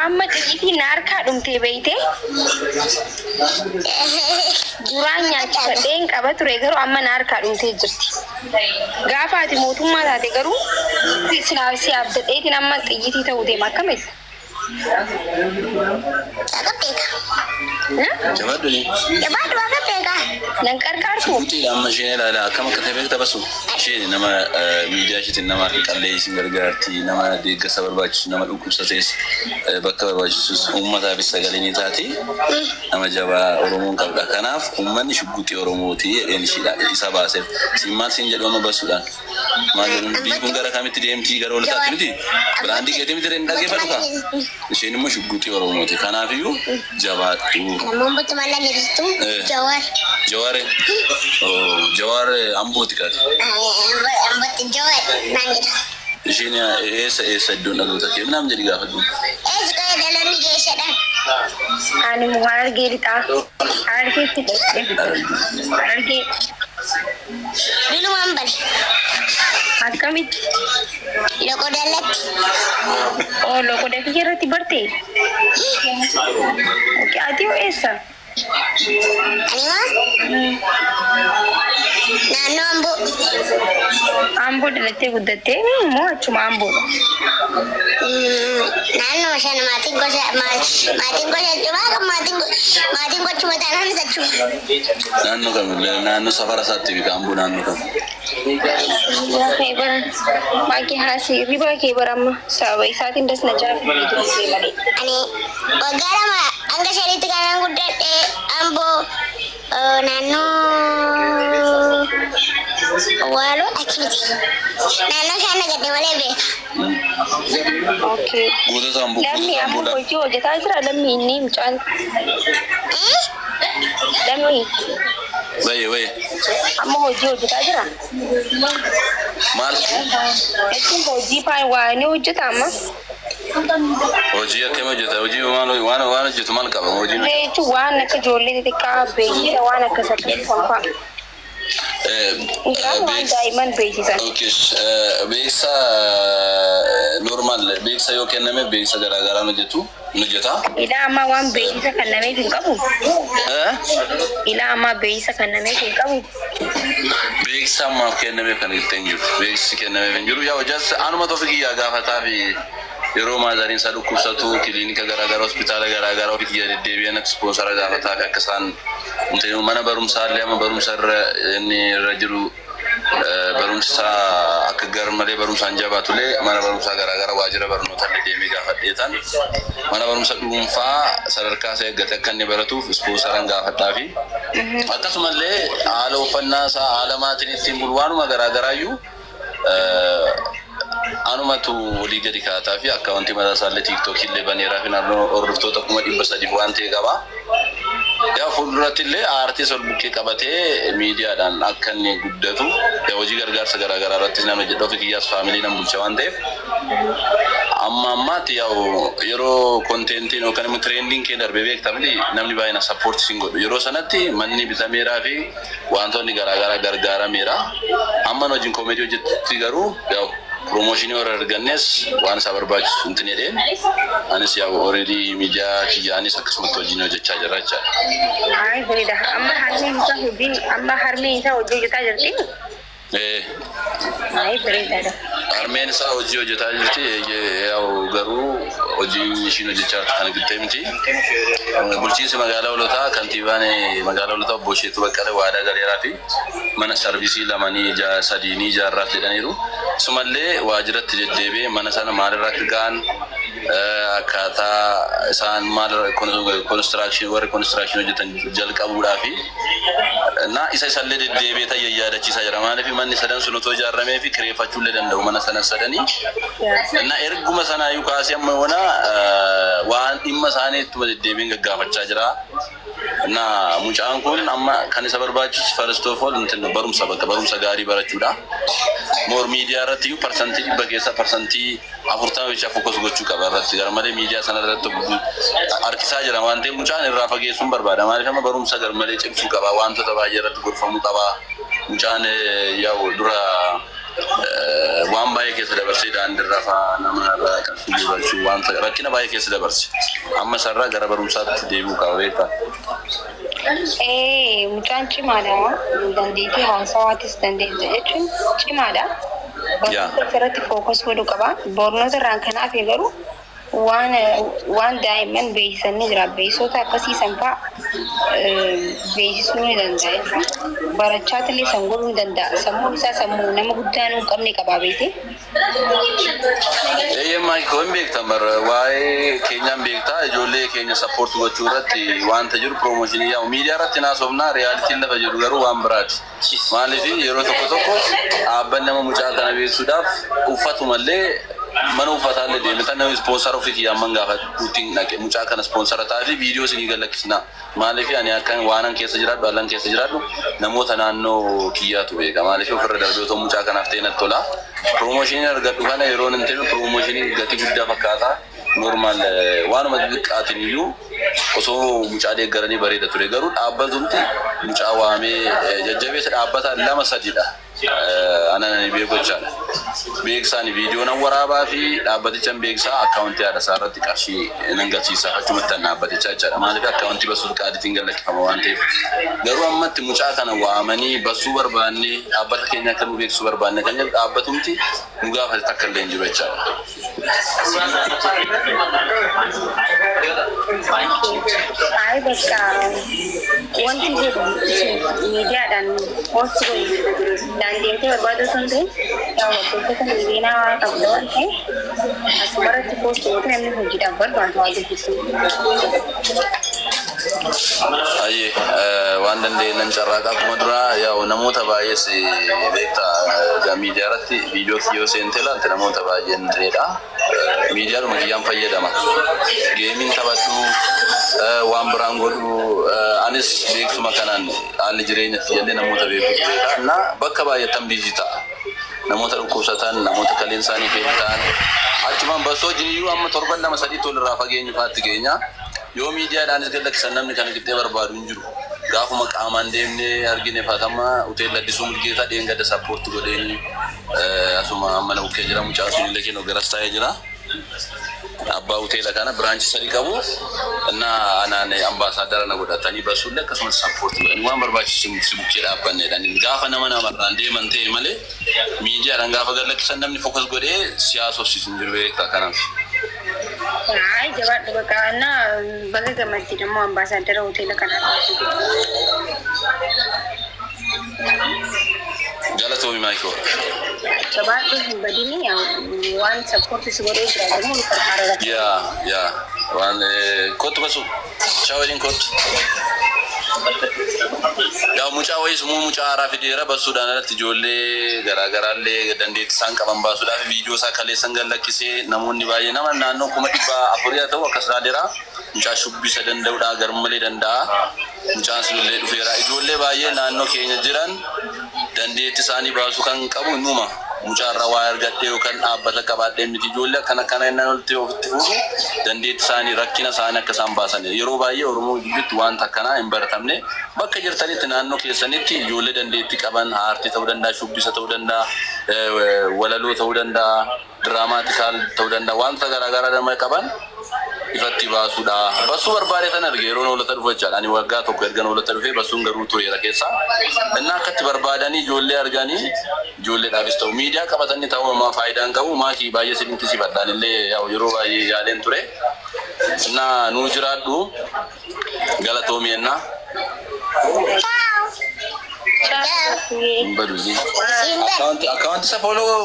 Amma xiyyitiin na harkaa dhumtee beeyte. Duraan nyaachifadheen qaba ture, garuu amma na harkaa dhumtee jirti. Gaafa ati mootummaa taate garuu silaa si abdadheetiin amma xiyyitii ta'uu deema, akkamitti? Akka beeka. Jabaadhu ni. Jabaadhu, akka beeka. Nan qarqaartu. Shugguxiidha amma isheen ilaala, akkam akka ta'e beekta basu. Isheen nama miidiyaa isheetiin nama qallee isin gargaarti, nama deeggarsa barbaachisu, nama dhukkubsatees bakka barbaachisus uummataafis sagalee ni taati. Nama jabaa Oromoon qabda. Kanaaf uummanni shugguxii Oromooti jedheen ishiidha isa baaseef. Siin maal siin jedhu amma basuudhaan? Maal jedhu, biyyi kun gara kamitti deemti, gara oltaatti miti? Brand keetii miti, hin dhaggeeffatu kaa? Isheen immoo shugguxii Oromooti. Kanaafiyyuu jabaadhu. Namoonni buttu malee jirtu. Jawaar. Jawaar, oh, Jawaar Ambooti kaati. Ambatti Jawaar naan jedha. Isheen eessa eessa iddoon dhaloota kee naam jedhi gaafadhu. Eessi qe'ee dhaloonni geessadha? Ani immoo Harargee lixaa. Harargeetti dhaladhee. Harargee. Dulumaan bale. Akkamitti? Loqodallatti. Oo, loqoda kiyya irratti barte? Okay, ati hoo eessa? Ani maa? Naannoo Amboo. Amboo dhalattee guddattee moo achuma Amboodha? Naannoo sana maatiin gosa maatiin gosa cumaa kan maatiin gochuma taanaan isa chuma. Naannoo kam? Naannoo safara isaatti beeka, Amboo naannoo kam? Ribaa kee bara maakii haasi ribaa kee bara amma sababa isaatiin das na jaa fi malee. Ani waggaa 2 hanga 5tti kanan guddadhe Amboo, naannoo Waaloo achi miti. Naannoo isaan nagadde malee beeka. Okay. Gootota Amboo. Lammi Gootota amma Amboo. hojii hojjetaa jira lammi inni mucaan Eh? lammi Waye waye. amma hojii hojjetaa jira. Maal? Jechuun hojii faan waa ni hojjeta amma. Hojii akkamii hojjeta? Hojii maal, waan hojjetu maal qaba? Hojiin hojjetu. Jechuun waan akka ijoollee xixiqqaa beeksisa, waan akkas akkasii san fa'a. Injiraan waan daa'imman beeksisan. Okay, beeksisa normal beeksisa yoo kenname beeksisa garaagaraa hojjetu ni hojjeta. Ilaa ammaa waan beeksisa kennameef hin qabu. Eh? Ilaa ammaa beeksisa kennameef hin qabu. Beeksisa ammaaf kennameef kan itti hin jiru. Beeksisi kennameef hin jiru. Yaa hojjas anuma tofi kiyyaa gaafataa fi yeroo motheriin isaa dhukkubsatu kiliinika garaagaraa, hospitaala garaagaraa ofii kiyya deddeebi'an akka sponsor gaafataa fi akka isaan mana barumsaa illee amma barumsa irra inni irra jiru, barumsi isaa akka gar malee barumsaan jabaatullee mana barumsaa garaagaraa, waajjira barnoota illee deemee gaafadheetan mana barumsa dhuunfaa sadarkaa isaa eeggate akka inni baratuuf sponsoran gaafadhaa fi akkasumallee haala uffannaa isaa, haala maatiin ittiin bulu, waanuma garaagaraayyuu anumatu olii gadi kaataa fi akkaawuntii mataa isaallee TikTokii illee baneeraa fi naannoo hordoftoota 300,000 waan ta'e qaba. Yaa fuulduratti illee aartii ol bukkee qabatee miidiyaadhaan akka inni guddatu, yaa hojii gargaarsa garaagaraa irrattis nama jedhu, ofii kiyyaas family nan bulcha waan ta'eef, amma ammaatti yaa'u yeroo contentiin yookaan immoo trendiin kee darbee beekta miti, namni baay'ina support siin godhu, yeroo sanatti manni bitameeraa fi wantoonni garaagaraa gargaarameera. Amma hojiin comedy hojjetutti garuu yaa'u promotion warra argannes waan isa barbaachisu hin jedheen anis yaa'u already miidiyaa kiyyaanis akkasumatti hojiin hojjechaa jira jechaadha. Ay, bareeda. Amma harmeen isaa hojii hojjetaa jirti. Eh, Ay, bareedaadha. Harmeen isaa hojii hojjetaa jirti. Yaa'u garuu hojii ishiin hojjechaa jirtu kana qixxee miti. Bulchiinsi magaalaa Holotaa, kantiibaan magaalaa Holotaa obbo Isheetuu Baqqalee waadaa galeeraa fi mana service lamanii sadii ni ijaarraaf jedhaniiru. Isumallee waajjiratti deddeebi'ee mana sana maalirra akka ga'an, akkaataa isaan maal construction, warri construction hojjetan jalqabuudhaa fi na isa isallee deddeebi'ee tayyee yaadachiisaa jira. Maaliif, manni sadan sun otoo ijaaramee fi kireeffachuu illee danda'u mana sana sadanii. Na erguma sanaayyuu kaasee amma yoona waan dhimma isaanii ittuma deddeebiin gaggaafachaa jira. Na mucaan kun amma kan isa barbaachisu first of all intin barumsa, bakka barumsa gaarii barachuudha. More miidiyaa irratti iyyuu 100% keessaa 40% bicha focus gochuu qaba irratti, gar malee miidiyaa sana irratti harkisaa jira waan ta'eef mucaan irraa fageessuun barbaada. Maaliif, amma barumsa gar malee cimsuu qaba, wantoota baay'ee irratti gorfamuu qaba. Mucaan yaa'u dura waan keessa dabarsee daandiirra fa'aa nama irraa qarshii guurrachuu wanta rakkina baay'ee keessa dabarse. Amma isarraa gara barumsaatti deebi'uu qaba beektaa. Ee, mucaan cimaadha. Dandeettii haasawaatis dandeettii jechuun cimaadha. Barnoota irratti focus godhuu qaba. Barnoota irraan kan hafe garuu waan daa'imman beeksisan ni jira. Beeksisoota akkasii san fa'a beeksisuu ni danda'a jechuudha. Barachaatiillee san godhuu ni danda'a. Sammuun isaa sammuu nama guddaa hin qabne qaba beekte. Eeyyee, Maayikoo, hin beektan bara waa'ee keenyaan beektaa. Ijoollee keenya support gochuu irratti wanta jiru promotion yaa'u miidiyaa irratti naasofnaa, realityn lafa jiru garuu waan biraati. Maaliif yeroo tokko tokko dhaabbanni nama mucaa kana beeksisuudhaaf uffatumallee mana uffataallee deeme tan namni sponsor ofii kiyyaan man gaafadhuutiin dhaqe mucaa kana sponsor ta'aa fi viidiyoo isinii galakkisna. Maaliif ani akkan waanan keessa jiraadhu allan keessa jiraadhu namoota naannoo kiyyaatu beeka. Maaliif ofirra darbee otoo mucaa kanaaf ta'e natti tola. Promotion argadhu kana yeroo nan ta'e promotion gatii guddaa fakkaata. Normal waanuma xixiqqaatiin iyyuu osoo mucaa deeggaranii bareeda ture, garuu dhaabbatumti mucaa waamee jajjabeessa dhaabbata lama sadidha. Anan beeku jechaadha. Beeksisaan viidiyoo nan waraabaa fi dhaabbatichaan beeksisaa akkaawuntii haadha isaa irratti qarshii nan galchiisa achumatti tan dhaabbatichaa jechaadha. Maaliif akkaawuntii basuuf qaaditiin galakkifama waan ta'eef. Garuu ammatti mucaa kana waamanii basuu barbaanne, dhaabbata keenya akka nu beeksisuu barbaanne kan jedhu dhaabbatumti nu gaafate takka illee hin jiru jechaadha. Ay, bakka wanti jedhu miidiyaadhaan post godhu daandeemtee barbaadu osoo hin ta'in, yaa hordoftoota miiliyoonaa waan qabda waan ta'eef asumarratti post godhu, namni hojiidhaaf barbaadu haa dubbisu. Ayyee, waan dandeenye carraaqa. Akkuma duraa yaa'u namoota baay'ees beektaa, miidiyaa irratti viidiyoo kiyyoo seentee ilaalte namoota baay'een ta'edha. Miidiyaadhuma kiyyaan fayyadama. Gameiin taphadhu, waan biraan godhu, anis beeksuma kanaan haalli jireenya kiyyallee namoota beekutu beeka. Na bakka baay'attan busy ta'a. Namoota dhukkubsatan, namoota kaleen isaanii fail ta'an achumaan basoo wajjin iyyuu amma torban lama sadiitti walirraa fageenyu fa'aatti geenya. Yoo miidiyaadhaanis gad lakkisan namni kana qixxee barbaadu hin jiru. Gaafuma qaamaan deemnee argine fatama hoteela Addisuu Mulgeetaa dheengadda support godheen asuma amma na bukkee jira, mucaa sun illee kennu garas taa'ee jira. Abbaa hoteela kana branch sadi qabu እና anaan ambaasaadara na godhatanii basuullee akkasumas support godhanii waan barbaachisu si bukkee dhaabbanneedha. Gaafa nama namarraan deeman ta'e malee miidiyaadhaan gaafa gad lakkisan namni focus godhee siyaasofsiisu hin jiru beektaa kanaaf. Ay, jabaadhu bakka na baga gammaddi immoo ambaasaadara hoteela kanaa. Galatoomi, Maayikoo. Jabaadhu, hin badini, waan support si godhee jira immoo nu qarqaara. Yaa waan kottu basu mucaa waliin kottu. Yaa mucaa wayis immoo mucaa haaraa fideera basuudhaan alatti ijoollee garaagaraallee dandeettii isaan qaban baasuudhaaf viidiyoo isaa kaleessan gad lakkisee namoonni baay'ee nama naannoo 400,000 haa ta'u akkas ilaaleera. Mucaa shubbisa danda'uudha, garmalee danda'a. Mucaan sunillee dhufeera. Ijoollee baay'ee naannoo keenya jiran dandeettii isaanii baasuu kan qabu numa. Mucaarraa waa argadhee yookaan dhaabbata qabaadhee miti, ijoollee akkana akkana innaan olitti ofitti fuudhu dandeettii isaanii rakkina isaanii akka isaan baasan. Yeroo baay'ee Oromoo gidduutti wanta akkanaa hin baratamne. Bakka jirtanitti naannoo keessanitti ijoollee dandeettii qaban, aartii ta'uu danda'a, shubbisa ta'uu danda'a, walaloo ta'uu danda'a, diraamaatikaal ta'uu danda'a, wanta garaagaraa nama qaban ifatti baasuudha. Basuu barbaade tan arge yeroo hoolata dhufu jechaadha. Ani waggaa tokko erga hoolata dhufee, basuun garuu tureera keessa. Innaa akkatti barbaadanii ijoollee arganii ijoolleedhaafis ta'u miidiyaa qabatanii ta'uu ammaa faayidaan qabu maakii baay'ee si dinqisiifadhaan illee yeroo baay'ee yaaleen ture. Innaa nuu jiraadhu, galatoomi ennaa. Ciao. Hin badu. Akkaawunti isa follow.